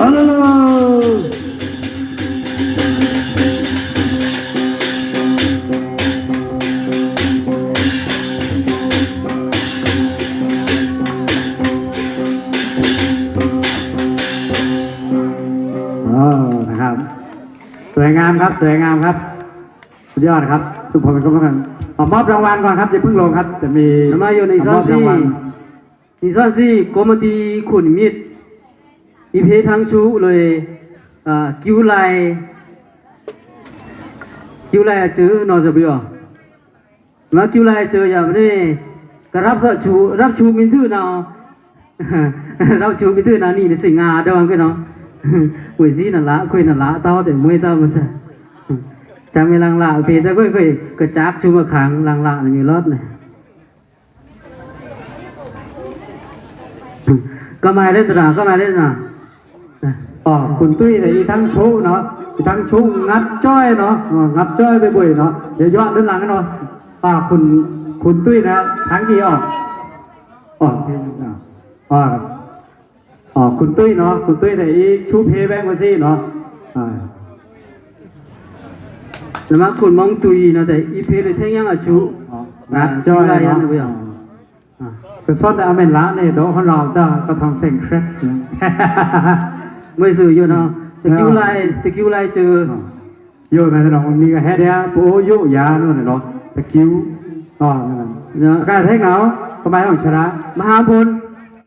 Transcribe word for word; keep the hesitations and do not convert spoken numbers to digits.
အလိုလို อ๋อ นะครับ สวยงามครับ สวยงามครับ สุดยอดครับ สุภาพบุรุษครับ เอามอบรางวัลก่อนครับ อย่าเพิ่งลงครับ จะมี နမ့ၢ်ယို เอามอบรางวัล နီသွဉ်းသီး နီသွဉ်းသီး ကော်မတီခွန်မြင့် အီးဖေးထင်းဆူလွေ အာ ကီဝ်းလိုင်း ကီဝ်းလိုင်းအစၢနီၤ စပီၤ မ့ၢ်ကီဝ်းလိုင်းအစၢယမ့ၢ်န့ၣ် ကရပ်ပ်သွံၣ်ဆူ ရပ်ပ်ဆူမုၢ်တွိုင်နီၤ ရပ်ပ်ဆူမုၢ်တွိုင်နီၤ နံၣ်တဆံငါး ဒိုင်က့နီၤ ဝေ့စံနလ ခွေနလ အတၢ်ဟောတဲ့ မွေးတၢ်မစၢ် စံမ့ၢ်လင်လ အဖေတခွေခွေ ကစၢ်ဆူမခါလင်လ နမ့ၢ်လီၤန့ၣ် ကမၤလဲၣ်တရၣ် ကမၤလဲၣ်တရၣ် อ๋อ คุณตุ้ยเนี่ย อีทั้งชุเนาะ อีทั้งชุงัดจ้อยเนาะ อ๋อ งัดจ้อยบ่อยๆเนาะ เดี๋ยวย้อนด้านหลังเนาะ อ่า คุณ คุณตุ้ยนะ ทั้งกี่ออก อ๋อ อ๋อ อ๋อ คุณตุ้ยเนาะ คุณตุ้ยเนี่ย อีชุเพแบงก์มาซี่เนาะ อ่า နမ့ၢ်ခွန်မောင်ตุ้ยနီၤ တဲ အီးဖေးလွေ ထဲယင်းအစၢ อ๋อ งัดจ้อยเนาะ อ่า ကစီုဒၣ်အမဲင်လးန့ၣ် ဒီးဟိုးလဝ်းကၠၢ ကထောင်ဆယ်ခရစ် မွေးစုယိုနီၤ တကီဝ်းလိုင်း တကီဝ်းလိုင်းစၢ ယိုနီၤ နံၤကဟဲဒၣ် ပအိုးယိုယၤနီၤ တကီဝ်း อ๋อ ကထဲငါ ကမၤဟောင်ချရာ မဟာဗိုလ်